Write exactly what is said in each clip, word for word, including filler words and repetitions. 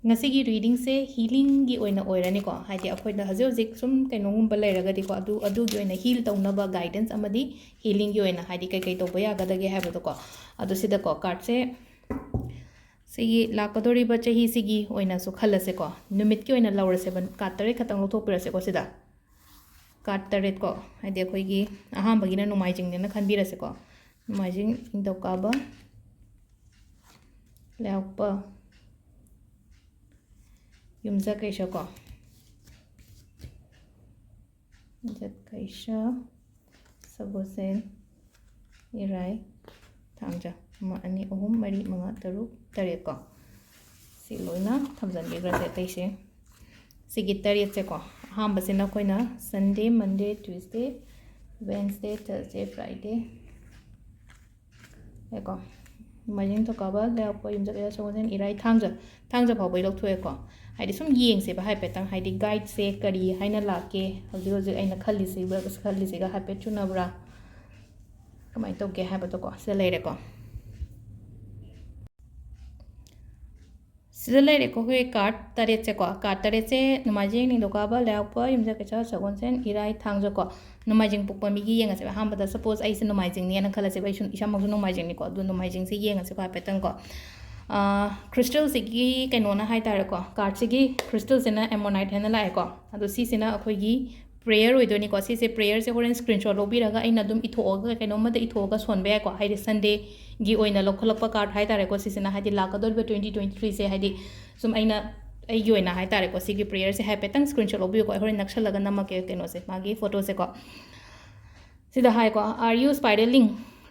ꯉꯁꯤꯒꯤ ꯔꯤꯗꯤꯡꯁꯦ ꯍꯤꯂꯤꯡꯒꯤ ꯑꯣꯏꯅ ꯑꯣꯏꯔꯅꯤꯀꯣ, ꯍꯥꯏꯗꯤ ꯑꯩꯈꯣꯏꯗ ꯍꯧꯖꯤꯛ ꯍꯧꯖꯤꯛ ꯁꯨꯝ ꯀꯩꯅꯣꯒꯨꯝꯕ ꯂꯩꯔꯒꯗꯤꯀꯣ, ꯑꯗꯨ ꯑꯗꯨꯒꯤ ꯑꯣꯏꯅ ꯍꯤꯜ ꯇꯧꯅꯕ ꯒꯥꯏꯗꯦꯟꯁ ꯑꯃꯗꯤ ꯍꯤꯂꯤꯡꯒꯤ ꯑꯣꯏꯅ ꯍꯥꯏꯗꯤ ꯀꯩꯀꯩ ꯇꯧꯕ ꯌꯥꯒꯗꯒꯦ ꯍꯥꯏꯕꯗꯣꯀꯣ꯫ ꯑꯗꯣ ꯁꯤꯗꯀꯣ ꯀꯥꯔꯠꯁꯦ ꯁꯤꯒꯤ ꯂꯥꯛꯀꯗꯧꯔꯤꯕ ꯆꯍꯤꯁꯤꯒꯤ ꯑꯣꯏꯅꯁꯨ ꯈꯜꯂꯁꯦꯀꯣ, ꯅꯨꯃꯤꯠꯀꯤ ꯑꯣꯏꯅ ꯂꯧꯔꯁꯦꯕ, ꯀꯥꯔꯠ ꯇꯔꯦꯠ ꯈꯛꯇꯪ ꯂꯧꯊꯣꯛꯄꯤꯔꯁꯦꯀꯣ꯫ ꯁꯤꯗ ꯀꯥꯔꯠ ꯇꯔꯦꯠꯀꯣ, ꯍꯥꯏꯗꯤ ꯑꯩꯈꯣꯏꯒꯤ ꯑꯍꯥꯟꯕꯒꯤꯅ ꯅꯣꯡꯃꯥꯏꯖꯤꯡꯅꯦꯅ ꯈꯟꯕꯤꯔꯁꯦꯀꯣ꯫ ꯅꯣꯡꯃꯥꯏꯖꯤꯡ, ꯅꯤꯡꯊꯧꯀꯥꯕ, ꯂꯩꯕꯥꯛꯄꯣꯛꯄ, ꯌꯨꯝꯁꯀꯩꯁꯀꯣ꯫ ꯌꯨꯝꯁꯀꯩꯁ, ꯁꯒꯣꯜꯁꯦꯟ, ꯏꯔꯥꯏ, ꯊꯥꯡꯖ꯫ ꯑꯃ, ꯑꯅꯤ, ꯑꯍꯨꯝ, ꯃꯔꯤ, ꯃꯉꯥ, ꯇꯔꯨꯛ, ꯇꯔꯦꯠꯀꯣ꯫ ꯁꯤ ꯂꯣꯏꯅ ꯊꯝꯖꯤꯟꯕꯤꯈ꯭ꯔꯁꯦ ꯑꯇꯩꯁꯦ꯫ ꯁꯤꯒꯤ ꯇꯔꯦꯠꯁꯦꯀꯣ, ꯑꯍꯥꯟꯕꯁꯤꯅ ꯑꯩꯈꯣꯏꯅ Sunday, Monday, Tuesday, Wednesday, Thursday, Friday, ꯀꯣ, ꯅꯣꯡꯃꯥꯏꯖꯤꯡ, ꯅꯤꯡꯊꯧꯀꯥꯕ, ꯂꯩꯕꯥꯛꯄꯣꯛꯄ, ꯌꯨꯝꯁꯀꯩꯁ, ꯁꯒꯣꯜꯁꯦꯟ, ꯏꯔꯥꯏ, ꯊꯥꯡꯖ, ꯊꯥꯡꯖ ꯐꯥꯎꯕꯩ ꯂꯧꯊꯣꯛꯑꯦꯀꯣ꯫ ꯍꯥꯏꯗꯤ ꯁꯨꯝ ꯌꯦꯡꯁꯦꯕ ꯍꯥꯏꯐꯦꯠꯇꯪ, ꯍꯥꯏꯗꯤ ꯒꯥꯏꯗꯁꯦ ꯀꯔꯤ ꯍꯥꯏꯅ ꯂꯥꯛꯀꯦ, ꯍꯧꯖꯤꯛ ꯍꯧꯖꯤꯛ ꯑꯩꯅ ꯈꯜꯂꯤꯁꯤꯒ, ꯈꯜꯂꯤꯁꯤꯒ ꯍꯥꯏꯐꯦꯠ ꯆꯨꯅꯕ꯭ꯔꯥ, ꯀꯃꯥꯏꯅ ꯇꯧꯒꯦ ꯍꯥꯏꯕꯗꯣꯀꯣ꯫ ꯁꯤꯗ ꯂꯩꯔꯦꯀꯣ꯫ ꯁꯤꯗ ꯂꯩꯔꯦꯀꯣ ꯑꯩꯈꯣꯏ ꯀꯥꯔꯠ ꯇꯔꯦꯠꯁꯦꯀꯣ꯫ ꯀꯥꯔꯠ ꯇꯔꯦꯠꯁꯦ ꯅꯣꯡꯃꯥꯏꯖꯤꯡ, ꯅꯤꯡꯊꯧꯀꯥꯕ, ꯂꯩꯕꯥꯛꯄꯣꯛꯄ, ꯌꯨꯝꯁꯀꯩꯁ, ꯁꯒꯣꯜꯁꯦꯟ, ꯏꯔꯥꯏ, ꯊꯥꯡꯖꯀꯣ꯫ ꯅꯣꯡꯃꯥꯏꯖꯤꯡ ꯄꯣꯛꯄ ꯃꯤꯒꯤ ꯌꯦꯡꯉꯁꯦꯕ꯫ ꯑꯍꯥꯟꯕꯗ, ꯁꯄꯣꯁ ꯑꯩꯁꯦ ꯅꯣꯡꯃꯥꯏꯖꯤꯡꯅꯦꯅ ꯈꯜꯂꯁꯦꯕ, ꯑꯩꯁꯨ ꯏꯁꯥꯃꯛꯁꯨ ꯅꯣꯡꯃꯥꯏꯖꯤꯡꯅꯤꯀꯣ꯫ ꯑꯗꯨ ꯅꯣꯡꯃꯥꯏꯖꯤꯡꯁꯦ ꯌꯦꯡꯉꯁꯦꯀꯣ ꯍꯥꯏꯐꯦꯠꯇꯪꯀꯣ꯫ ꯀ꯭ꯔꯤꯁꯇꯜꯁꯤꯒꯤ ꯀꯩꯅꯣꯅ ꯍꯥꯏ ꯇꯥꯔꯦꯀꯣ, ꯀꯥꯔꯠꯁꯤꯒꯤ ꯀ꯭ꯔꯤꯁꯇꯜꯁꯤꯅ ꯑꯦꯃꯣꯅꯥꯏꯠ ꯍꯥꯏꯅ ꯂꯥꯛꯑꯦꯀꯣ꯫ ꯑꯗꯣ ꯁꯤꯁꯤꯅ ꯑꯩꯈꯣꯏꯒꯤ ꯄ꯭ꯔꯦꯌꯔ ꯑꯣꯏꯗꯣꯏꯅꯤꯀꯣ꯫ ꯁꯤꯁꯦ ꯄ꯭ꯔꯦꯌꯔꯁꯦ ꯍꯣꯔꯦꯟ ꯁ꯭ꯀ꯭ꯔꯤꯟꯁꯣꯠ ꯂꯧꯕꯤꯔꯒ ꯑꯩꯅ ꯑꯗꯨꯝ ꯏꯊꯣꯛꯑꯒ ꯀꯩꯅꯣꯝꯃꯗ ꯏꯊꯣꯛꯑꯒ ꯁꯣꯟꯕ ꯌꯥꯏꯀꯣ, ꯍꯥꯏꯗꯤ ꯁꯟꯗꯦꯒꯤ ꯑꯣꯏꯅ ꯂꯧꯈꯠꯂꯛꯄ ꯀꯥꯔꯠ ꯍꯥꯏ ꯇꯥꯔꯦꯀꯣ꯫ ꯁꯤꯁꯤꯅ ꯍꯥꯏꯗꯤ ꯂꯥꯛꯀꯗꯧꯔꯤꯕ ꯇ꯭ꯋꯦꯟꯇꯤ ꯇ꯭ꯋꯦꯟꯇꯤ ꯊ꯭ꯔꯤꯁꯦ ꯍꯥꯏꯗꯤ ꯁꯨꯝ ꯑꯩꯅ ꯑꯩꯒꯤ ꯑꯣꯏꯅ ꯍꯥꯏ ꯇꯥꯔꯦꯀꯣ, ꯁꯤꯒꯤ ꯄ꯭ꯔꯦꯌꯔꯁꯦ ꯍꯥꯏꯐꯦꯠꯇꯪ ꯁ꯭ꯀ꯭ꯔꯤꯟꯁꯣꯠ ꯂꯧꯕꯤꯌꯨꯀꯣ꯫ ꯑꯩ ꯍꯣꯔꯦꯟ ꯅꯛꯁꯜꯂꯒ ꯅꯝꯃꯛꯀꯦ ꯀꯩꯅꯣꯁꯦ, ꯃꯥꯒꯤ ꯐꯣꯇꯣꯁꯦꯀꯣ꯫ ꯁꯤꯗ ꯍꯥꯏꯀꯣ, "Are you spiraling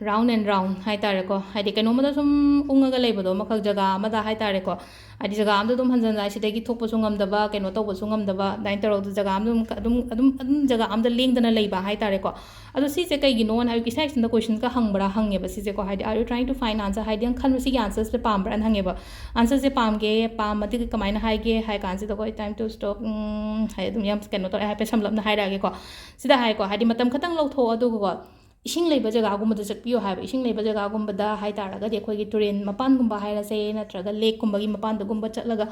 round and round?" ꯍꯥꯏ ꯇꯥꯔꯦꯀꯣ, ꯍꯥꯏꯗꯤ ꯀꯩꯅꯣꯝꯃꯗ ꯁꯨꯝ ꯎꯪꯉꯒ ꯂꯩꯕꯗꯣ, ꯑꯃꯈꯛ ꯖꯒꯥ ꯑꯃꯗ ꯍꯥꯏ ꯇꯥꯔꯦꯀꯣ꯫ ꯍꯥꯏꯗꯤ ꯖꯒꯥ ꯑꯃꯗ ꯑꯗꯨꯝ ꯍꯟꯖꯟ ꯍꯟꯖꯟ, ꯁꯤꯗꯒꯤ ꯊꯣꯛꯄꯁꯨ ꯉꯝꯗꯕ, ꯀꯩꯅꯣ ꯇꯧꯕꯁꯨ ꯉꯝꯗꯕ, ꯑꯗꯨꯃꯥꯏꯅ ꯇꯧꯔꯒ ꯖꯒꯥ ꯑꯃꯗ ꯑꯗꯨꯝ, ꯑꯗꯨꯝ, ꯑꯗꯨꯝ, ꯑꯗꯨꯝ ꯖꯒꯥ ꯑꯃꯗ ꯂꯦꯡꯗꯅ ꯂꯩꯕ ꯍꯥꯏ ꯇꯥꯔꯦꯀꯣ꯫ ꯑꯗꯣ ꯁꯤꯁꯦ ꯀꯩꯒꯤꯅꯣꯅ ꯍꯥꯏꯕ, ꯏꯁꯥ ꯏꯊꯟꯇ ꯀꯣꯏꯁꯟꯒ ꯍꯪꯕ꯭ꯔꯥ ꯍꯪꯉꯦꯕ ꯁꯤꯁꯦꯀꯣ꯫ ꯍꯥꯏꯗꯤ, "Are you trying to find answer?" ꯍꯥꯏꯗꯤ, ꯅꯪ ꯈꯟꯕ ꯁꯤꯒꯤ ꯑꯟꯁꯔꯁꯦ ꯄꯥꯝꯕ꯭ꯔꯥꯅ ꯍꯪꯉꯦꯕ꯫ ꯑꯟꯁꯔꯁꯦ ꯄꯥꯝꯒꯦ, ꯄꯥꯝꯃꯗꯤ ꯀꯃꯥꯏꯅ ꯍꯥꯏꯒꯦ ꯍꯥꯏ ꯀꯥꯟꯁꯤꯗꯀꯣ, "Time to stop", ꯎꯝ, ꯍꯥꯏ ꯑꯗꯨꯝ ꯌꯥꯝ ꯀꯩꯅꯣ ꯇꯧꯔꯦ, ꯍꯥꯏꯐꯦꯠ ꯁꯝꯂꯞꯅ ꯍꯥꯏꯔꯛꯑꯒꯦꯀꯣ꯫ ꯁꯤꯗ ꯍꯥꯏꯀꯣ, ꯍꯥꯏꯗꯤ, ꯃꯇꯝ ꯈꯛꯇꯪ ꯂꯧꯊꯣꯛꯑꯣ, ꯑꯗꯨꯒꯀꯣ, ꯏꯁꯤꯡ ꯂꯩꯕ ꯖꯒꯥꯒꯨꯝꯕꯗ ꯆꯠꯄꯤꯌꯣ ꯍꯥꯏꯕ꯫ ꯏꯁꯤꯡ ꯂꯩꯕ ꯖꯒꯥꯒꯨꯝꯕꯗ ꯍꯥꯏ ꯇꯥꯔꯒꯗꯤ, ꯑꯩꯈꯣꯏꯒꯤ ꯇꯨꯔꯦꯟ ꯃꯄꯥꯟꯒꯨꯝꯕ ꯍꯥꯏꯔꯁꯦ, ꯅꯠꯇ꯭ꯔꯒ ꯂꯦꯛꯀꯨꯝꯕꯒꯤ ꯃꯄꯥꯟꯗꯒꯨꯝꯕ ꯆꯠꯂꯒ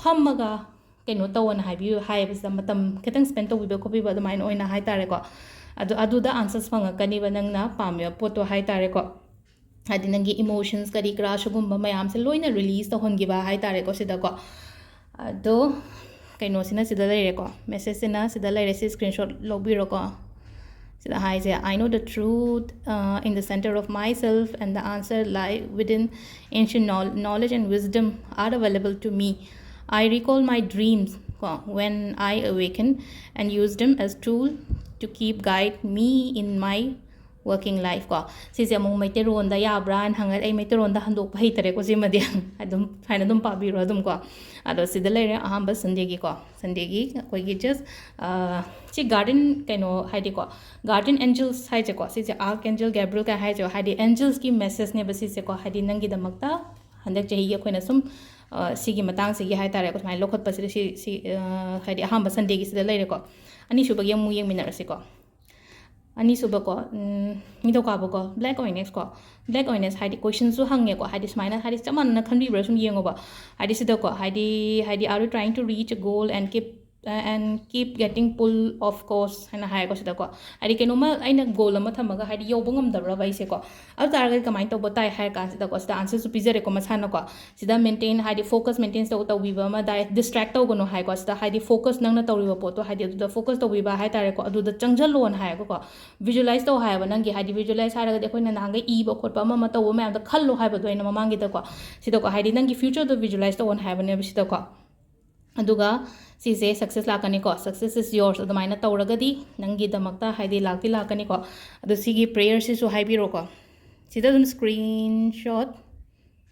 ꯐꯝꯃꯒ ꯀꯩꯅꯣ ꯇꯧꯑꯣꯅ ꯍꯥꯏꯕꯤꯌꯨ ꯍꯥꯏꯕꯁꯤꯗ ꯃꯇꯝ ꯈꯤꯇꯪ ꯁ꯭ꯄꯦꯟ ꯇꯧꯕꯤꯕ ꯈꯣꯠꯄꯤꯕ ꯑꯗꯨꯃꯥꯏꯅ ꯑꯣꯏꯅ ꯍꯥꯏ ꯇꯥꯔꯦꯀꯣ꯫ ꯑꯗꯨ ꯑꯗꯨꯗ ꯑꯟꯁꯔꯁ ꯐꯪꯉꯛꯀꯅꯤꯕ ꯅꯪꯅ ꯄꯥꯝꯃꯤꯕ ꯄꯣꯠꯇꯣ ꯍꯥꯏ ꯇꯥꯔꯦꯀꯣ꯫ ꯍꯥꯏꯗꯤ ꯅꯪꯒꯤ ꯏꯃꯣꯁꯟꯁ ꯀꯔꯤ ꯀꯔꯥ ꯁꯤꯒꯨꯝꯕ ꯃꯌꯥꯝꯁꯦ ꯂꯣꯏꯅ ꯔꯤꯂꯤꯁ ꯇꯧꯍꯟꯈꯤꯕ ꯍꯥꯏ ꯇꯥꯔꯦꯀꯣ ꯁꯤꯗꯀꯣ꯫ ꯑꯗꯣ ꯀꯩꯅꯣꯁꯤꯅ ꯁꯤꯗ ꯂꯩꯔꯦꯀꯣ, ꯃꯦꯁꯦꯖꯁꯤꯅ ꯁꯤꯗ ꯂꯩꯔꯦ, ꯁꯤ ꯁ꯭ꯀ꯭ꯔꯤꯟ ꯁꯣꯠ ꯂꯧꯕꯤꯔꯣꯀꯣ꯫ ꯁꯤꯗ ꯍꯥꯏꯁꯦ, "I know the truth uh, in the center of myself and the answer lie within ancient knowl- knowledge and wisdom are available to me. I recall my dreams ꯀꯣ, when I awaken and use them as tool to keep guide me in my working life" ꯀꯣ꯫ ꯁꯤꯁꯦ ꯑꯃꯨꯛ ꯃꯩꯇꯩꯔꯣꯟꯗ ꯌꯥꯕ꯭ꯔꯥ ꯍꯥꯏꯅ ꯍꯪꯉꯗꯤ ꯑꯩ ꯃꯩꯇꯩꯔꯣꯟꯗ ꯍꯟꯗꯣꯛꯄ ꯍꯩꯇꯔꯦꯀꯣ ꯁꯤꯃꯗꯤ꯫ ꯑꯗꯨꯝ ꯁꯨꯃꯥꯏꯅ ꯑꯗꯨꯝ ꯄꯥꯕꯤꯔꯣ ꯑꯗꯨꯝ ꯀꯣ꯫ ꯑꯗꯣ ꯁꯤꯗ ꯂꯩꯔꯦ ꯑꯍꯥꯟꯕ ꯁꯟꯗꯦꯒꯤꯀꯣ, ꯁꯟꯗꯦꯒꯤ ꯑꯩꯈꯣꯏꯒꯤ ꯖꯁ ꯁꯤ ꯒꯥꯔꯗꯦꯟ ꯀꯩꯅꯣ ꯍꯥꯏꯗꯤꯀꯣ, ꯒꯥꯔꯗꯦꯟ ꯑꯦꯟꯖꯜꯁ ꯍꯥꯏꯁꯦꯀꯣ, ꯁꯤꯁꯦ ꯑꯥꯔꯛ ꯑꯦꯟꯖꯦꯜ ꯒꯦꯕ꯭ꯔꯤꯌꯦꯜ ꯀꯥꯏ ꯍꯥꯏꯁꯦ ꯍꯥꯏꯗꯤ ꯑꯦꯟꯖꯜꯁꯀꯤ ꯃꯦꯁꯦꯖꯅꯦꯕ ꯁꯤꯁꯦꯀꯣ꯫ ꯍꯥꯏꯗꯤ ꯅꯪꯒꯤꯗꯃꯛꯇ ꯍꯟꯗꯛ ꯆꯍꯤꯒꯤ ꯑꯩꯈꯣꯏꯅ ꯁꯨꯝ ꯑ, ꯁꯤꯒꯤ ꯃꯇꯥꯡꯁꯤꯒꯤ ꯍꯥꯏ ꯇꯥꯔꯦꯀꯣ, ꯁꯨꯃꯥꯏꯅ ꯂꯧꯈꯠꯄꯁꯤꯗ ꯁꯤ ꯁꯤ ꯑ, ꯍꯥꯏꯗꯤ ꯑꯍꯥꯟꯕ ꯁꯟꯗꯦꯒꯤꯁꯤꯗ ꯂꯩꯔꯦꯀꯣ꯫ ꯑꯅꯤꯁꯨꯕꯒꯤ ꯑꯃꯨꯛ ꯌꯦꯡꯃꯤꯟꯅꯔꯁꯤꯀꯣ꯫ ꯑꯅꯤꯁꯨꯕꯀꯣ, ꯎꯝ, ꯅꯤꯡꯊꯧꯀꯥꯕꯀꯣ, ꯕ꯭ꯂꯦꯛ ꯑꯣꯏꯅꯦꯛꯁꯀꯣ꯫ ꯕ꯭ꯂꯦꯛ ꯑꯣꯏꯅꯦꯛꯁ ꯍꯥꯏꯗꯤ ꯀꯣꯏꯁꯟꯁꯨ ꯍꯪꯉꯦꯀꯣ, ꯍꯥꯏꯗꯤ ꯁꯨꯃꯥꯏꯅ ꯍꯥꯏꯗꯤ ꯆꯞ ꯃꯥꯟꯅꯅ ꯈꯟꯕꯤꯕ꯭ꯔꯥ ꯁꯨꯝ ꯌꯦꯡꯉꯣꯕ꯫ ꯍꯥꯏꯗꯤ ꯁꯤꯗꯀꯣ, ꯍꯥꯏꯗꯤ ꯍꯥꯏꯗꯤ "Are you trying to reach a goal and keep and keep getting pull off course?" ꯍꯥꯏꯅ ꯍꯥꯏꯌꯦꯀꯣ ꯁꯤꯗꯀꯣ꯫ ꯍꯥꯏꯗꯤ ꯀꯩꯅꯣꯝꯃ ꯑꯩꯅ ꯒꯣꯜ ꯑꯃ ꯊꯝꯃꯒ ꯍꯥꯏꯗꯤ ꯌꯧꯕ ꯉꯝꯗꯕ꯭ꯔꯕ ꯑꯩꯁꯦꯀꯣ? ꯑꯗꯨ ꯇꯥꯔꯒꯗꯤ ꯀꯃꯥꯏꯅ ꯇꯧꯕ ꯇꯥꯏ ꯍꯥꯏꯔ ꯀꯥꯟꯁꯤꯗꯀꯣ, ꯁꯤꯗ ꯑꯟꯁꯔꯁꯨ ꯄꯤꯖꯔꯦꯀꯣ ꯃꯁꯥꯅꯀꯣ꯫ ꯁꯤꯗ ꯃꯦꯟꯇꯦꯟ ꯍꯥꯏꯗꯤ ꯐꯣꯀꯁ ꯃꯦꯟꯇꯦꯟ ꯇꯧ ꯇꯧꯕꯤꯕ ꯑꯃ ꯗꯥꯏ ꯗꯤꯁꯇ꯭ꯔꯦꯛ ꯇꯧꯒꯅꯨ ꯍꯥꯏꯀꯣ꯫ ꯁꯤꯗ ꯍꯥꯏꯗꯤ ꯐꯣꯀꯁ ꯅꯪꯅ ꯇꯧꯔꯤꯕ ꯄꯣꯠꯇꯣ ꯍꯥꯏꯗꯤ ꯑꯗꯨꯗ ꯐꯣꯀꯁ ꯇꯧꯕꯤꯕ ꯍꯥꯏ ꯇꯥꯔꯦꯀꯣ, ꯑꯗꯨꯗ ꯆꯪꯁꯤꯜꯂꯣꯅ ꯍꯥꯏꯌꯦꯕꯀꯣ꯫ ꯚꯤꯖꯨꯑꯦꯂꯥꯏꯁ ꯇꯧ ꯍꯥꯏꯌꯦꯕ ꯅꯪꯒꯤ ꯍꯥꯏꯗꯤ ꯚꯤꯖꯨꯑꯦꯂꯥꯏꯁ ꯍꯥꯏꯔꯒꯗꯤ ꯑꯩꯈꯣꯏꯅ ꯅꯍꯥꯟꯈꯩ ꯏꯕ ꯈꯣꯠꯄ ꯑꯃ ꯑꯃ ꯇꯧꯕ ꯃꯌꯥꯝꯗꯣ ꯈꯜꯂꯣ ꯍꯥꯏꯕꯗꯣ ꯑꯩꯅ ꯃꯃꯥꯡꯒꯤꯗꯀꯣ꯫ ꯁꯤꯗꯀꯣ ꯍꯥꯏꯗꯤ ꯅꯪꯒꯤ ꯐ꯭ꯌꯨꯆꯔꯗꯣ ꯚꯤꯖꯨꯑꯦꯂꯥꯏꯁ ꯇꯧꯑꯣꯅ ꯍꯥꯏꯕꯅꯦꯕ ꯁꯤꯗꯀꯣ꯫ ꯑꯗꯨꯒ ꯁꯤꯁꯦ ꯁꯛꯁꯦꯁ ꯂꯥꯛꯀꯅꯤꯀꯣ, success is yours꯫ ꯑꯗꯨꯃꯥꯏꯅ ꯇꯧꯔꯒꯗꯤ ꯅꯪꯒꯤꯗꯃꯛꯇ ꯍꯥꯏꯗꯤ ꯂꯥꯛꯇꯤ ꯂꯥꯛꯀꯅꯤꯀꯣ꯫ ꯑꯗꯣ ꯁꯤꯒꯤ ꯄ꯭ꯔꯦꯌꯔꯁꯤꯁꯨ ꯍꯥꯏꯕꯤꯔꯣꯀꯣ꯫ ꯁꯤꯗ ꯑꯗꯨꯝ ꯁ꯭ꯀ꯭ꯔꯤꯟ ꯁꯣꯠ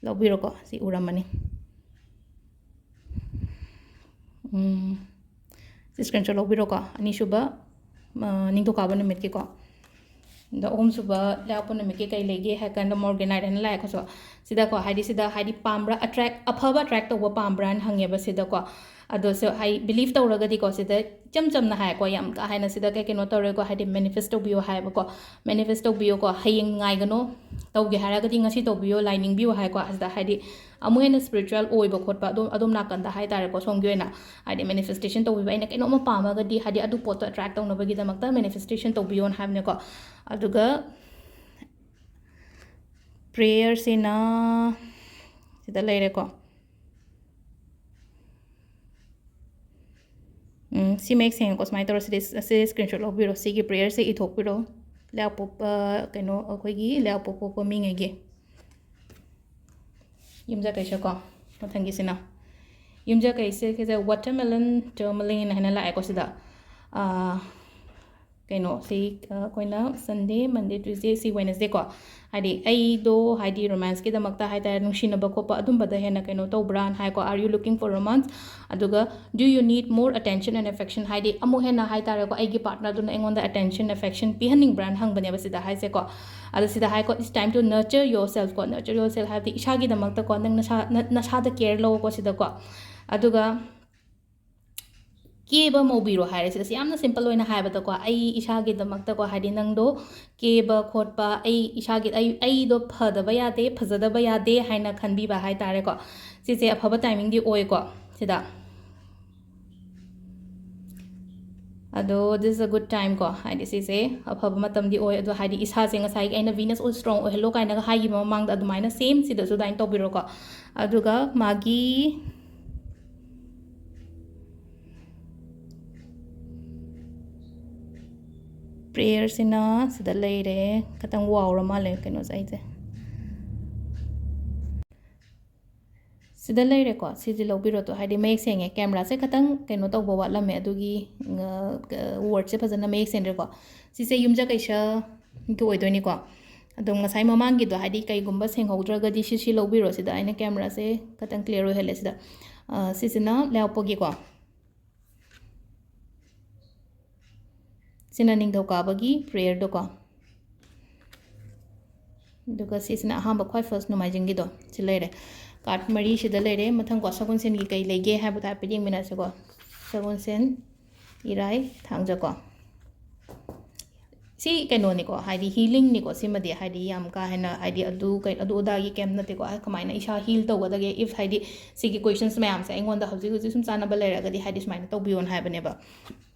ꯂꯧꯕꯤꯔꯣꯀꯣ, ꯁꯤ ꯎꯔꯝꯃꯅꯤ꯫ ꯎꯝ, ꯁꯤ ꯁ꯭ꯀ꯭ꯔꯤꯟ ꯁꯣꯠ ꯂꯧꯕꯤꯔꯣꯀꯣ, ꯑꯅꯤꯁꯨꯕ ꯑ, ꯅꯤꯡꯊꯧꯀꯥꯕ ꯅꯨꯃꯤꯠꯀꯤꯀꯣ꯫ ꯑꯗꯣ ꯑꯍꯨꯝꯁꯨꯕ ꯂꯩꯕꯥꯛꯄꯣꯛꯄ ꯅꯨꯃꯤꯠꯀꯤ ꯀꯩ ꯂꯩꯒꯦ ꯍꯥꯏ ꯀꯥꯟꯗ ꯃꯣꯔꯒꯦꯅꯥꯏꯠ ꯍꯥꯏꯅ ꯂꯥꯛꯑꯦꯀꯣ꯫ ꯁꯣ ꯁꯤꯗꯀꯣ ꯍꯥꯏꯗꯤ ꯁꯤꯗ ꯍꯥꯏꯗꯤ ꯄꯥꯝꯕ꯭ꯔꯥ, ꯑꯦꯇ꯭ꯔꯦꯛ ꯑꯐꯕ ꯑꯦꯇ꯭ꯔꯦꯛ ꯇꯧꯕ ꯄꯥꯝꯕ꯭ꯔꯥꯅ ꯍꯪꯉꯦꯕ ꯁꯤꯗꯀꯣ꯫ ꯑꯗꯣ ꯁꯤ ꯍꯥꯏ ꯕꯤꯂꯤꯐ ꯇꯧꯔꯒꯗꯤꯀꯣ, ꯁꯤꯗ ꯏꯆꯝ ꯆꯝꯅ ꯍꯥꯏꯀꯣ, ꯌꯥꯝ ꯀꯥ ꯍꯦꯟꯅ ꯁꯤꯗ ꯀꯩ ꯀꯩꯅꯣ ꯇꯧꯔꯣꯏꯀꯣ, ꯍꯥꯏꯗꯤ ꯃꯦꯅꯤꯐꯦꯁ ꯇꯧꯕꯤꯌꯣ ꯍꯥꯏꯌꯦꯕꯀꯣ꯫ ꯃꯦꯅꯤꯐꯦꯁ ꯇꯧꯕꯤꯌꯣꯀꯣ, ꯍꯌꯦꯡ ꯉꯥꯏꯒꯅꯣ, ꯇꯧꯒꯦ ꯍꯥꯏꯔꯒꯗꯤ ꯉꯁꯤ ꯇꯧꯕꯤꯌꯣ, ꯂꯥꯏ ꯅꯤꯡꯕꯤꯌꯣ ꯍꯥꯏꯀꯣ꯫ ꯁꯤꯗ ꯍꯥꯏꯗꯤ ꯑꯃꯨꯛ ꯍꯦꯟꯅ spiritual ꯑꯣꯏꯕ ꯈꯣꯠꯄ ꯑꯗꯣꯝ ꯑꯗꯣꯝ ꯅꯥꯀꯟꯗ ꯍꯥꯏ ꯇꯥꯔꯦꯀꯣ, ꯁꯣꯝꯒꯤ ꯑꯣꯏꯅ ꯍꯥꯏꯗꯤ manifestation ꯇꯧꯕꯤꯕ, ꯑꯩꯅ ꯀꯩꯅꯣꯝꯃ ꯄꯥꯝꯃꯒꯗꯤ ꯍꯥꯏꯗꯤ ꯑꯗꯨ ꯄꯣꯠꯇꯣ attract ꯇꯧꯅꯕꯒꯤꯗꯃꯛꯇ manifestation ꯇꯧꯕꯤꯌꯣꯅ ꯍꯥꯏꯕꯅꯦꯀꯣ꯫ ꯑꯗꯨꯒ prayerꯁꯤꯅ ꯁꯤꯗ ꯂꯩꯔꯦꯀꯣ꯫ ꯎꯝ, ꯁꯤ ꯃꯌꯦꯛ ꯁꯦꯡꯉꯦꯀꯣ꯫ ꯁꯨꯃꯥꯏꯅ ꯇꯧꯔꯣ, ꯁꯤꯗꯩ, ꯁꯤ screenshot ꯂꯧꯕꯤꯔꯣ꯫ ꯁꯤꯒꯤ prayerꯁꯦ ꯏꯊꯣꯛꯄꯤꯔꯣ꯫ ꯂꯩꯕꯥꯛꯄꯣꯛꯄ, ꯀꯩꯅꯣ, ꯑꯩꯈꯣꯏꯒꯤ ꯂꯩꯕꯥꯛꯄꯣꯛꯄ ꯄꯣꯛꯄ ꯃꯤꯉꯩꯒꯤ꯫ ꯌꯨꯝꯖꯀꯩꯁꯀꯣ꯫ ꯃꯊꯪꯒꯤꯁꯤꯅ ꯌꯨꯝꯖꯀꯩꯁꯦ, ꯁꯤꯁꯦ watermelon tourmaline ꯍꯥꯏꯅ ꯂꯥꯛꯑꯦꯀꯣ ꯁꯤꯗ꯫ ꯑꯥ, ꯀꯩꯅꯣ, ꯁꯤ, ꯑ, ꯑꯩꯈꯣꯏꯅ Sunday, Monday, Tuesday, ꯁꯤ Wednesday ꯀꯣ꯫ ꯍꯥꯏꯗꯤ ꯑꯩꯗꯣ, ꯍꯥꯏꯗꯤ romanceꯀꯤꯗꯃꯛꯇ ꯍꯥꯏ ꯇꯥꯔꯦ, ꯅꯨꯡꯁꯤꯅꯕ ꯈꯣꯠꯄ ꯑꯗꯨꯝꯕꯗ ꯍꯦꯟꯅ ꯀꯩꯅꯣ ꯇꯧꯕ꯭ꯔꯥꯅ ꯍꯥꯏꯀꯣ, are you looking for romance? ꯑꯗꯨꯒ do you need more attention and affection? ꯍꯥꯏꯗꯤ ꯑꯃꯨꯛ ꯍꯦꯟꯅ ꯍꯥꯏ ꯇꯥꯔꯦꯀꯣ, ꯑꯩꯒꯤ partnerꯗꯨꯅ ꯑꯩꯉꯣꯟꯗ attention, affection ꯄꯤꯍꯟꯅꯤꯡꯕ꯭ꯔꯥꯅ ꯍꯪꯕꯅꯦꯕ ꯁꯤꯗ ꯍꯥꯏꯁꯦꯀꯣ꯫ ꯑꯗꯣ ꯁꯤꯗ ꯍꯥꯏꯀꯣ, it's time to nurture yourself ꯀꯣ꯫ Nurture yourself ꯍꯥꯏꯕꯗꯤ ꯏꯁꯥꯒꯤꯗꯃꯛꯇꯀꯣ, ꯅꯪ ꯅꯁꯥ, ꯅ-, ꯅꯁꯥꯗ care ꯂꯧꯀꯣ ꯁꯤꯗꯀꯣ꯫ ꯑꯗꯨꯒ ꯀꯦꯕ ꯃꯧꯕꯤꯔꯣ ꯍꯥꯏꯔꯦ ꯁꯤꯗ꯫ ꯁꯤ ꯌꯥꯝꯅ simple ꯑꯣꯏꯅ ꯍꯥꯏꯕꯗꯀꯣ, ꯑꯩ ꯏꯁꯥꯒꯤꯗꯃꯛꯇꯀꯣ, ꯍꯥꯏꯗꯤ ꯅꯪꯗꯣ ꯀꯦꯕ ꯈꯣꯠꯄ, ꯑꯩ ꯏꯁꯥꯒꯤ, ꯑꯩ, ꯑꯩꯗꯣ ꯐꯗꯕ ꯌꯥꯗꯦ, ꯐꯖꯗꯕ ꯌꯥꯗꯦ ꯍꯥꯏꯅ ꯈꯟꯕꯤꯕ ꯍꯥꯏ ꯇꯥꯔꯦꯀꯣ꯫ ꯁꯤꯁꯦ ꯑꯐꯕ timingꯗꯤ ꯑꯣꯏꯀꯣ ꯁꯤꯗ꯫ ꯑꯗꯣ this is a good time ꯀꯣ, ꯍꯥꯏꯗꯤ ꯁꯤꯁꯦ ꯑꯐꯕ ꯃꯇꯝꯗꯤ ꯑꯣꯏ꯫ ꯑꯗꯣ ꯍꯥꯏꯗꯤ ꯏꯁꯥꯁꯦ ꯉꯁꯥꯏꯒꯤ ꯑꯩꯅ Venus ꯑꯣꯏ strong ꯑꯣꯏꯍꯜꯂꯣ ꯀꯥꯏꯅꯒ ꯍꯥꯏꯈꯤꯕ ꯃꯃꯥꯡꯗ, ꯑꯗꯨꯃꯥꯏꯅ same ꯁꯤꯗꯁꯨ ꯑꯗꯨꯃꯥꯏꯅ ꯇꯧꯕꯤꯔꯣꯀꯣ꯫ ꯑꯗꯨꯒ ꯃꯥꯒꯤ prayerꯁꯤꯅ ꯁꯤꯗ ꯂꯩꯔꯦ꯫ ꯈꯤꯇꯪ ꯋꯥꯎꯔ ꯃꯥꯜꯂꯦ ꯀꯩꯅꯣꯁꯦ ꯑꯩꯁꯦ꯫ ꯁꯤꯗ ꯂꯩꯔꯦꯀꯣ, ꯁꯤꯁꯦ ꯂꯧꯕꯤꯔꯣ꯫ ꯑꯗꯣ ꯍꯥꯏꯗꯤ ꯃꯌꯦꯛ ꯁꯦꯡꯉꯦ, cameraꯁꯦ ꯈꯤꯇꯪ ꯀꯩꯅꯣ ꯇꯧꯕ ꯋꯥꯠꯂꯝꯃꯦ, ꯑꯗꯨꯒꯤ, ꯑ, wordꯁꯦ ꯐꯖꯅ ꯃꯌꯦꯛ ꯁꯦꯡꯗ꯭ꯔꯦꯀꯣ꯫ ꯁꯤꯁꯦ ꯌꯨꯝꯖꯀꯩꯁꯒꯤ ꯑꯣꯏꯗꯣꯏꯅꯤꯀꯣ꯫ ꯑꯗꯣ ꯉꯁꯥꯏ ꯃꯃꯥꯡꯒꯤꯗꯣ ꯍꯥꯏꯗꯤ ꯀꯩꯒꯨꯝꯕ ꯁꯦꯡꯍꯧꯗ꯭ꯔꯒꯗꯤ ꯁꯤ, ꯁꯤ ꯂꯧꯕꯤꯔꯣ꯫ ꯁꯤꯗ ꯑꯩꯅ cameraꯁꯦ ꯈꯤꯇꯪ clear ꯑꯣꯏꯍꯜꯂꯦ ꯁꯤꯗ꯫ ꯑ, ꯁꯤꯁꯤꯅ ꯂꯩꯕꯥꯛꯄꯣꯛꯄꯒꯤꯀꯣ꯫ ꯁꯤꯅ ꯅꯤꯡꯊꯧꯀꯥꯕꯒꯤ prayerꯗꯣꯀꯣ꯫ ꯑꯗꯨꯒ ꯁꯤꯁꯤꯅ ꯑꯍꯥꯟꯕ ꯈ꯭ꯋꯥꯏ first ꯅꯣꯡꯃꯥꯏꯖꯤꯡꯒꯤꯗꯣ ꯁꯤ ꯂꯩꯔꯦ꯫ Card ꯃꯔꯤ ꯁꯤꯗ ꯂꯩꯔꯦ꯫ ꯃꯊꯪꯀꯣ ꯁꯒꯣꯜꯁꯦꯟꯒꯤ ꯀꯩ ꯂꯩꯒꯦ ꯍꯥꯏꯕꯗꯣ ꯍꯥꯏꯐꯦꯠ ꯌꯦꯡꯃꯤꯟꯅꯁꯤꯀꯣ꯫ ꯁꯒꯣꯜꯁꯦꯟ, ꯏꯔꯥꯏ, ꯊꯥꯡꯖꯀꯣ꯫ ꯁꯤ ꯀꯩꯅꯣꯅꯤꯀꯣ, ꯍꯥꯏꯗꯤ ꯍꯤꯂꯤꯡꯅꯤꯀꯣ꯫ ꯁꯤꯃꯗꯤ ꯍꯥꯏꯗꯤ ꯌꯥꯝ ꯀꯥ ꯍꯦꯟꯅ ꯍꯥꯏꯗꯤ ꯑꯗꯨ ꯀꯩ-, ꯑꯗꯨ ꯑꯗꯥꯒꯤ ꯀꯩꯝ ꯅꯠꯇꯦꯀꯣ꯫ ꯀꯃꯥꯏꯅ ꯏꯁꯥ ꯍꯤꯜ ꯇꯧꯒꯗꯒꯦ? If ꯍꯥꯏꯗꯤ ꯁꯤꯒꯤ ꯀꯣꯏꯁꯟꯁ ꯃꯌꯥꯝꯁꯦ ꯑꯩꯉꯣꯟꯗ ꯍꯧꯖꯤꯛ ꯍꯧꯖꯤꯛ ꯁꯨꯝ ꯆꯥꯟꯅꯕ ꯂꯩꯔꯒꯗꯤ ꯍꯥꯏꯗꯤ ꯁꯨꯃꯥꯏꯅ ꯇꯧꯕꯤꯌꯣꯅ ꯍꯥꯏꯕꯅꯦꯕ꯫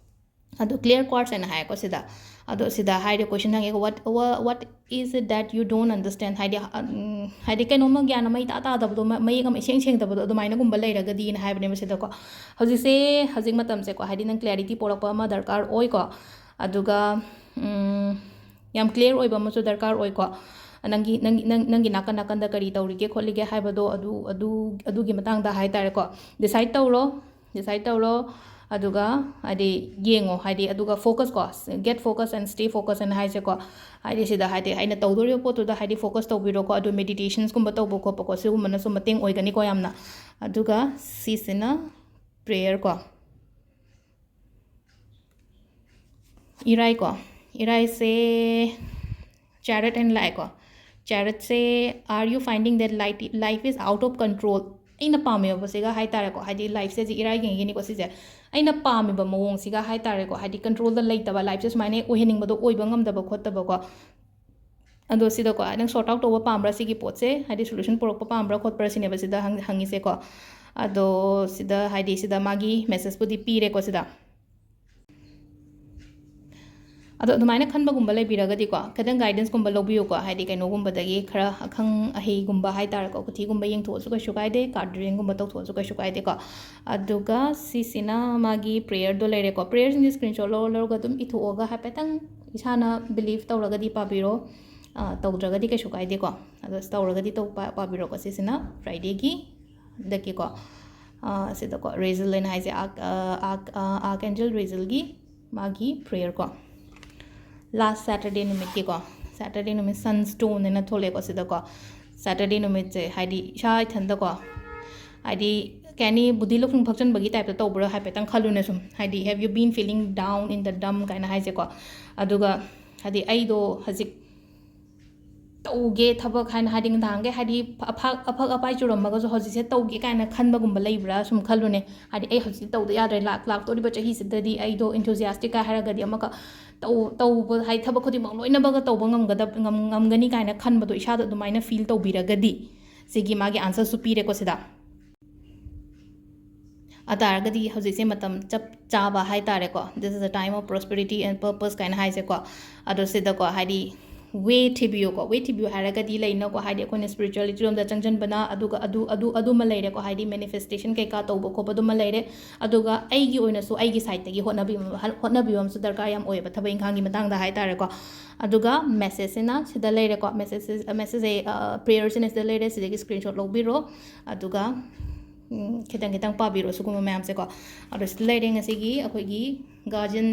ꯑꯗꯣ clear quartz ꯍꯥꯏꯅ ꯍꯥꯏꯀꯣ ꯁꯤꯗ꯫ ꯑꯗꯣ ꯁꯤꯗ ꯍꯥꯏꯔꯦ, ꯀꯣꯏꯁꯟ ꯍꯪꯉꯦꯀꯣ, "What, what, what is it that you don't understand?" ꯍꯥꯏꯗꯤ, ꯎꯝ, ꯍꯥꯏꯗꯤ ꯀꯩꯅꯣꯝꯃ ꯒ꯭ꯌꯥꯟ ꯑꯃ ꯏꯇꯥ ꯇꯥꯗꯕꯗꯣ, ꯃ-, ꯃꯌꯦꯛ ꯑꯃ ꯏꯁꯦꯡ ꯁꯦꯡꯗꯕꯗꯣ ꯑꯗꯨꯃꯥꯏꯅꯒꯨꯝꯕ ꯂꯩꯔꯒꯗꯤꯅ ꯍꯥꯏꯕꯅꯦꯕ ꯁꯤꯗꯀꯣ꯫ ꯍꯧꯖꯤꯛꯁꯦ, ꯍꯧꯖꯤꯛ ꯃꯇꯝꯁꯦꯀꯣ, ꯍꯥꯏꯗꯤ ꯅꯪ clarity ꯄꯣꯔꯛꯄ ꯑꯃ ꯗꯔꯀꯥꯔ ꯑꯣꯏꯀꯣ꯫ ꯑꯗꯨꯒ, ꯎꯝ, ꯌꯥꯝ clear ꯑꯣꯏꯕ ꯑꯃꯁꯨ ꯗꯔꯀꯥꯔ ꯑꯣꯏꯀꯣ꯫ ꯅꯪꯒꯤ, ꯅꯪꯒꯤ, ꯅꯪ-, ꯅꯪꯒꯤ ꯅꯥꯀꯟ ꯅꯥꯀꯟꯗ ꯀꯔꯤ ꯇꯧꯔꯤꯒꯦ ꯈꯣꯠꯂꯤꯒꯦ ꯍꯥꯏꯕꯗꯣ ꯑꯗꯨ, ꯑꯗꯨ, ꯑꯗꯨꯒꯤ ꯃꯇꯥꯡꯗ ꯍꯥꯏꯇꯥꯔꯦꯀꯣ꯫ Decide ꯇꯧꯔꯣ, decide ꯇꯧꯔꯣ꯫ ꯑꯗꯨꯒ ꯍꯥꯏꯗꯤ ꯌꯦꯡꯉꯣ, ꯍꯥꯏꯗꯤ ꯑꯗꯨꯒ focus ꯀꯣ, get focus and stay focus ꯍꯥꯏꯅ ꯍꯥꯏꯁꯦꯀꯣ꯫ ꯍꯥꯏꯗꯤ ꯁꯤꯗ ꯍꯥꯏꯗꯤ ꯑꯩꯅ ꯇꯧꯗꯣꯔꯤꯕ ꯄꯣꯠꯇꯨꯗ ꯍꯥꯏꯗꯤ focus ꯇꯧꯕꯤꯔꯣꯀꯣ꯫ ꯑꯗꯨ meditations ꯀꯨꯝꯕ ꯇꯧꯕ ꯈꯣꯠꯄꯀꯣ, ꯁꯤꯒꯨꯝꯕꯅꯁꯨ ꯃꯇꯦꯡ ꯑꯣꯏꯒꯅꯤꯀꯣ ꯌꯥꯝꯅ꯫ ꯑꯗꯨꯒ ꯁꯤꯁꯤꯅ prayer ꯀꯣ꯫ ꯏꯔꯥꯏꯀꯣ, ꯏꯔꯥꯏꯁꯦ Chariot ꯍꯥꯏꯅ ꯂꯥꯛꯑꯦꯀꯣ꯫ Chariotꯁꯦ, "Are you finding that light, life is out of control?" ꯑꯩꯅ ꯄꯥꯝꯃꯦꯕ ꯁꯤꯒ ꯍꯥꯏꯇꯥꯔꯦꯀꯣ, ꯍꯥꯏꯗꯤ ꯂꯥꯏꯐꯁꯦ ꯍꯧꯖꯤꯛ ꯏꯔꯥꯏꯒꯤꯅꯤꯀꯣ ꯁꯤꯁꯦ꯫ ꯑꯩꯅ ꯄꯥꯝꯃꯤꯕ ꯃꯑꯣꯡꯁꯤꯒ ꯍꯥꯏꯇꯥꯔꯦꯀꯣ, ꯍꯥꯏꯗꯤ ꯀꯟꯇ꯭ꯔꯣꯜꯗ ꯂꯩꯇꯕ, ꯂꯥꯏꯐꯁꯦ ꯁꯨꯃꯥꯏꯅ ꯍꯦꯛ ꯑꯣꯏꯍꯟꯅꯤꯡꯕꯗꯣ ꯑꯣꯏꯕ ꯉꯝꯗꯕ ꯈꯣꯠꯇꯕꯀꯣ꯫ ꯑꯗꯣ ꯁꯤꯗꯀꯣ, ꯅꯪ sort out ꯇꯧꯕ ꯄꯥꯝꯕ꯭ꯔꯥ ꯁꯤꯒꯤ ꯄꯣꯠꯁꯦ? ꯍꯥꯏꯗꯤ solution ꯄꯨꯔꯛꯄ ꯄꯥꯝꯕ꯭ꯔꯥ ꯈꯣꯠꯄ꯭ꯔꯥ ꯁꯤꯅꯦꯕ ꯁꯤꯗ ꯍꯪ-, ꯍꯪꯉꯤꯁꯦꯀꯣ꯫ ꯑꯗꯣ ꯁꯤꯗ ꯍꯥꯏꯗꯤ ꯁꯤꯗ ꯃꯥꯒꯤ messageꯄꯨꯗꯤ ꯄꯤꯔꯦꯀꯣ ꯁꯤꯗ꯫ ꯑꯗꯣ ꯑꯗꯨꯃꯥꯏꯅ ꯈꯟꯕꯒꯨꯝꯕ ꯂꯩꯕꯤꯔꯒꯗꯤꯀꯣ, ꯈꯤꯇꯪ guidanceꯀꯨꯝꯕ ꯂꯧꯕꯤꯌꯨꯀꯣ꯫ ꯍꯥꯏꯗꯤ ꯀꯩꯅꯣꯒꯨꯝꯕꯗꯒꯤ ꯈꯔ ꯑꯈꯪ ꯑꯍꯩꯒꯨꯝꯕ ꯍꯥꯏꯇꯥꯔꯦꯀꯣ, ꯀꯨꯊꯤꯒꯨꯝꯕ ꯌꯦꯡꯊꯣꯛꯑꯁꯨ ꯀꯩꯁꯨ ꯀꯥꯏꯗꯦ, card readingꯒꯨꯝꯕ ꯇꯧꯊꯣꯛꯑꯁꯨ ꯀꯩꯁꯨ ꯀꯥꯏꯗꯦꯀꯣ꯫ ꯑꯗꯨꯒ ꯁꯤꯁꯤꯅ ꯃꯥꯒꯤ prayerꯗꯣ ꯂꯩꯔꯦꯀꯣ꯫ Prayerꯁꯤꯡꯁꯦ screenshot ꯂꯧꯔ ꯂꯧꯔꯒ ꯑꯗꯨꯝ ꯏꯊꯣꯛꯑꯒ ꯍꯥꯏꯐꯦꯠꯇꯪ ꯏꯁꯥꯅ believe ꯇꯧꯔꯒꯗꯤ ꯄꯥꯕꯤꯔꯣ꯫ ꯑ, ꯇꯧꯗ꯭ꯔꯒꯗꯤ ꯀꯩꯁꯨ ꯀꯥꯏꯗꯦꯀꯣ꯫ ꯑꯗꯣ ꯇꯧꯔꯒꯗꯤ ꯇꯧ-, ꯄꯥ-, ꯄꯥꯕꯤꯔꯣꯀꯣ꯫ ꯁꯤꯁꯤꯅ Fridayꯒꯤ ꯍꯟꯗꯛꯀꯤꯀꯣ, ꯑ, ꯁꯤꯗꯀꯣ, Raziel ꯍꯥꯏꯅ ꯍꯥꯏꯁꯦ, Arch-, ꯑ, Arch-, ꯑ, Archangel Razielꯒꯤ ꯃꯥꯒꯤ prayer ꯀꯣ꯫ Last Saturday ꯅꯨꯃꯤꯠꯀꯤꯀꯣ, Saturday ꯅꯨꯃꯤꯠ Sunstone ꯍꯥꯏꯅ ꯊꯣꯛꯂꯛꯑꯦꯀꯣ ꯁꯤꯗꯀꯣ꯫ Saturday ꯅꯨꯃꯤꯠꯁꯦ ꯍꯥꯏꯗꯤ ꯏꯁꯥ ꯏꯊꯟꯗꯀꯣ, ꯍꯥꯏꯗꯤ ꯀꯩ ꯍꯥꯏꯅꯤ, ꯕꯨꯙꯤ ꯂꯧꯁꯤꯡ ꯐꯛꯆꯟꯕꯒꯤ typeꯇ ꯇꯧꯕ꯭ꯔꯥ ꯍꯥꯏꯐꯦꯠꯇꯪ ꯈꯜꯂꯨꯅꯦ ꯁꯨꯝ꯫ ꯍꯥꯏꯗꯤ, "Have you been feeling down in the dump?" ꯀꯥꯏꯅ ꯍꯥꯏꯁꯦꯀꯣ꯫ ꯑꯗꯨꯒ ꯍꯥꯏꯗꯤ ꯑꯩꯗꯣ ꯍꯧꯖꯤꯛ ꯇꯧꯒꯦ ꯊꯕꯛ ꯍꯥꯏꯅ, ꯍꯥꯏꯗꯤ ꯅꯍꯥꯟꯈꯩ ꯍꯥꯏꯗꯤ ꯑꯐꯛ ꯑꯐꯛ ꯑꯄꯥꯏ ꯆꯨꯔꯝꯃꯒꯁꯨ ꯍꯧꯖꯤꯛꯁꯦ ꯇꯧꯒꯦ ꯀꯥꯏꯅ ꯈꯟꯕꯒꯨꯝꯕ ꯂꯩꯕ꯭ꯔꯥ ꯁꯨꯝ ꯈꯜꯂꯨꯅꯦ꯫ ꯍꯥꯏꯗꯤ ꯑꯩ ꯍꯧꯖꯤꯛꯇꯤ ꯇꯧꯗ ꯌꯥꯗ꯭ꯔꯦ, ꯂꯥꯛ ꯂꯥꯛꯇꯣꯔꯤꯕ ꯆꯍꯤꯁꯤꯗꯗꯤ ꯑꯩꯗꯣ enthusiastic ꯀꯥꯏ ꯍꯥꯏꯔꯒꯗꯤ ꯑꯃꯒ ꯇꯧ ꯇꯧꯕ ꯍꯥꯏꯗꯤ ꯊꯕꯛ ꯈꯨꯗꯤꯡꯃꯛ ꯂꯣꯏꯅꯃꯛꯒ ꯇꯧꯕ ꯉꯝꯒꯗꯕ ꯉꯝ- ꯉꯝꯒꯅꯤ ꯀꯥꯏꯅ ꯈꯟꯕꯗꯣ ꯏꯁꯥꯗ ꯑꯗꯨꯃꯥꯏꯅ feel ꯇꯧꯕꯤꯔꯒꯗꯤ, ꯁꯤꯒꯤ ꯃꯥꯒꯤ answerꯁꯨ ꯄꯤꯔꯦꯀꯣ ꯁꯤꯗ꯫ ꯑꯗꯨ ꯇꯥꯔꯒꯗꯤ ꯍꯧꯖꯤꯛꯁꯦ ꯃꯇꯝ ꯆꯞ ꯆꯥꯕ ꯍꯥꯏ ꯇꯥꯔꯦꯀꯣ, this is a time of prosperity and purpose ꯀꯥꯏꯅ ꯍꯥꯏꯁꯦꯀꯣ꯫ ꯑꯗꯣ ꯁꯤꯗꯀꯣ ꯍꯥꯏꯗꯤ ꯋꯦ ꯊꯤꯕꯤꯌꯨꯀꯣ꯫ ꯋꯦ ꯊꯤꯕꯤꯌꯨ ꯍꯥꯏꯔꯒꯗꯤ ꯂꯩꯅꯀꯣ, ꯍꯥꯏꯗꯤ ꯑꯩꯈꯣꯏꯅ spirituality ꯔꯣꯝꯗ ꯆꯪꯁꯤꯟꯕꯅ ꯑꯗꯨꯒ ꯑꯗꯨ ꯑꯗꯨ ꯑꯗꯨꯃ ꯂꯩꯔꯦꯀꯣ, ꯍꯥꯏꯗꯤ manifestation ꯀꯩꯀꯥ ꯇꯧꯕ ꯈꯣꯠꯄꯗꯨꯃ ꯂꯩꯔꯦ꯫ ꯑꯗꯨꯒ ꯑꯩꯒꯤ ꯑꯣꯏꯅꯁꯨ ꯑꯩꯒꯤ sideꯇꯒꯤ ꯍꯣꯠꯅꯕꯤꯕ ꯍꯣꯠꯅꯕꯤꯕ ꯑꯃꯁꯨ ꯗꯔꯀꯥꯔ ꯌꯥꯝ ꯑꯣꯏꯌꯦꯕ ꯊꯕꯛ ꯏꯪꯈꯥꯡꯒꯤ ꯃꯇꯥꯡꯗ ꯍꯥꯏ ꯇꯥꯔꯦꯀꯣ꯫ ꯑꯗꯨꯒ messageꯁꯤꯅ ꯁꯤꯗ ꯂꯩꯔꯦꯀꯣ, message messageꯁꯦ prayerꯁꯤꯅ ꯁꯤꯗ ꯂꯩꯔꯦ, ꯁꯤꯗꯒꯤ screenshot ꯂꯧꯕꯤꯔꯣ꯫ ꯑꯗꯨꯒ ꯎꯝ, ꯈꯤꯇꯪ ꯈꯤꯇꯪ ꯄꯥꯕꯤꯔꯣ ꯁꯤꯒꯨꯝꯕ ꯃꯌꯥꯝꯁꯦꯀꯣ꯫ ꯑꯗꯣ ꯁꯤꯗ ꯂꯩꯔꯦ ꯉꯁꯤꯒꯤ ꯑꯩꯈꯣꯏꯒꯤ guardian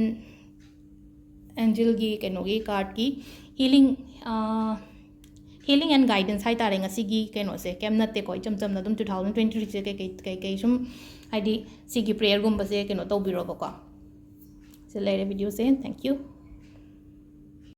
angelꯒꯤ ꯀꯩꯅꯣꯒꯤ cardꯀꯤ healing, healing and guidance ꯍꯥꯏ ꯇꯥꯔꯦ ꯉꯁꯤꯒꯤ ꯀꯩꯅꯣꯁꯦ꯫ ꯀꯩꯝ ꯅꯠꯇꯦꯀꯣ, ꯏꯆꯝ ꯆꯝꯅ ꯑꯗꯨꯝ two thousand twenty threeꯁꯦ ꯀꯩꯀꯩ ꯀꯩꯀꯩ ꯁꯨꯝ ꯍꯥꯏꯗꯤ ꯁꯤꯒꯤ prayerꯒꯨꯝꯕꯁꯦ ꯀꯩꯅꯣ ꯇꯧꯕꯤꯔꯣꯕꯀꯣ꯫ ꯁꯤꯗ ꯂꯩꯔꯦ videoꯁꯦ꯫ Thank you꯫